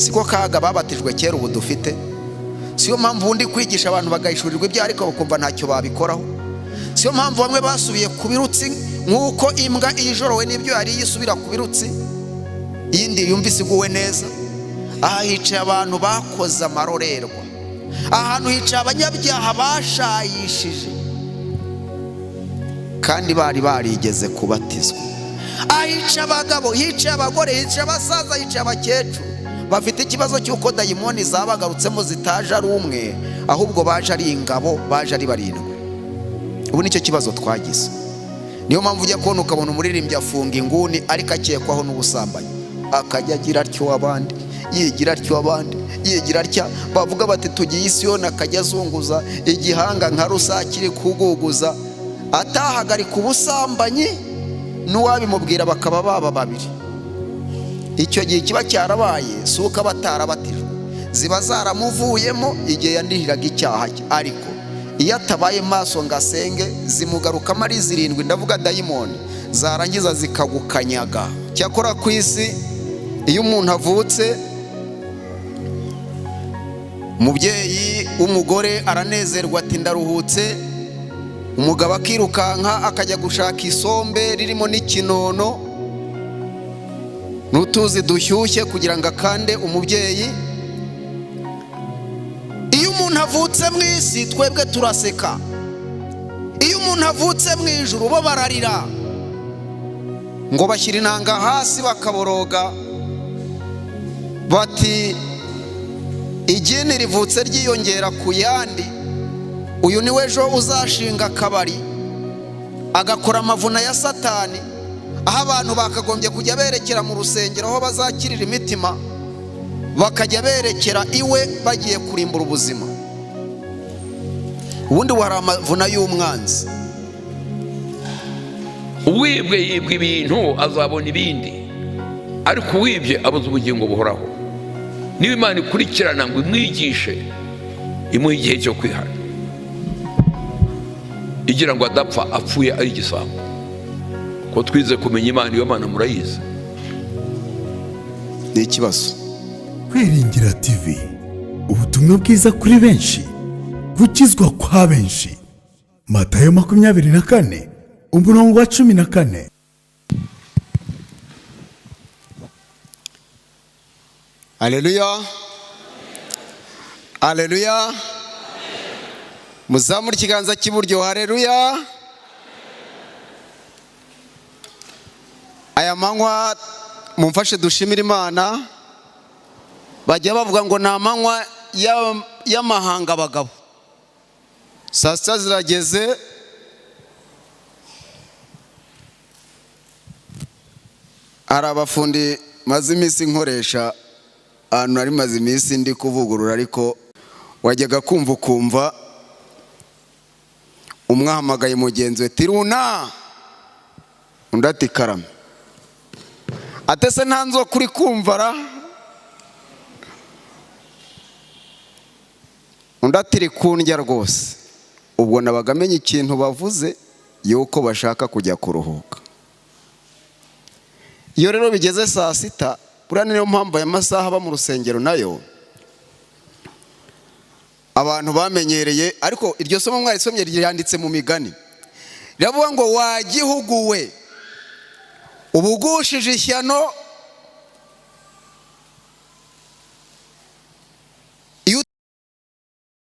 Siko kaga babatijwe kera ubu dufite. Siyo mpamvu undi kwigisha abantu bagahishurirwa ibyaha ariko bakumva ntacyo babikoraho. Siyo mpamvu bamwe basubiye ku birutsi, nk'uko imbwa iyo ijorowe n'ibyo yariye isubira ku birutsi, iyindi yumva iguwe neza. Aha hicaye abantu bakoze amarorerwa, ahantu hicaye abanyabyaha bashayishije kandi bari barigeze kubatizwa. Aha hicaye abagabo, hicaye abagore, hicaye abasaza, hicaye abakecuru bafite ikibazo cy'uko dayimoni zabagarutsemo, zitaje ari umwe, ahubwo baje ari ingabo, baje ari barindwi. Ubu nicyo kibazo twagize. Niyo mpamvu ujya kubona ukabona umuririmbyi afunga inguni ariko akekwaho n'ubusambanyi, akajya agira atyo abandi, yigira atyo abandi, yigira atya. Bavuga bati tugiye Isiyoni, akajya azunguza igihanga nka rusake iri kuguguza, atahagarika ubusambanyi n'uwabimubwira bakaba baba babiri. Icyo gihe kiba cyarabaye, si uko aba atarabatijwe, ziba zaramuvuyemo igihe yandihiraga icyaha cye. Ariko iyo atabaye maso ngo asenge, zimugarukamo ari zirindwi, ndavuga dayimoni, zarangiza zikagukanyaga. Cyakora ku isi iyo umuntu avutse, umubyeyi w'umugore aranezerwa ati ndaruhutse. Umugabo akirukanka akajya gushaka isombe ririmo n'ikinono n'utuzi dushyushye kugira ngo akande umubyeyi. Iyo umuntu avutse mu isi, twebwe turaseka. Iyo umuntu avutse mu ijuru, bo bararira, ngo bashyira inanga hasi bakaboroga bati igini rivutse ryiyongera ku yandi. Uyu ni we ejo uzashinga akabari, agakora amavuna ya Satani, aho abantu bakagombye kujya berekera mu rusengero aho bazakirira imitima, bakajya berekera iwe bagiye kurimbura ubuzima. Ubundi hari amavuna y'umwanzi. Uwibwe yibwa ibintu azabona ibindi, ariko uwibye abuze ubugingo buhoraho. Niba Imana ikurikirana ngo imwigishe, imuhe igihe cyo kwihana, igira ngo adapfa apfuye ari igisambo. Ko twize kumenya Imana, iyo Mana murayizi. Ni ikibazo. Kwiringira TV, ubutumwa bwiza kuri benshi, gukizwa kwa benshi. Matayo 24, umurongo wa 14. Aleluya, aleluya! Muzamure ikiganza cy'iburyo. Aleluya! Aya manywa mumfashe dushimire Imana. Bajya bavuga ngo ni amanywa y'amahanga abagabo. Saa sita zirageze. Hari abafundi maze iminsi nkoresha ahantu nari maze iminsi ndi kuvugurura, ariko wajyaga kumva ukumva umwe ahamagaye mugenzi we tiruna, undi ati karame, atese nta nzoka uri kumva ra? Undi ati iri kundya rwose. Ubwo nabaga amenya ikintu bavuze, yuko bashaka kujya kuruhuka. Iyo rero bigeze saa sita, buriya niyo mpamvu aya masaha aba mu rusengero nayo abantu bamenyereye. Ariko iryo somo mwarisomye, ryanditse mu Migani, riravuga ngo wa gihugu we, ubugushije ishyano.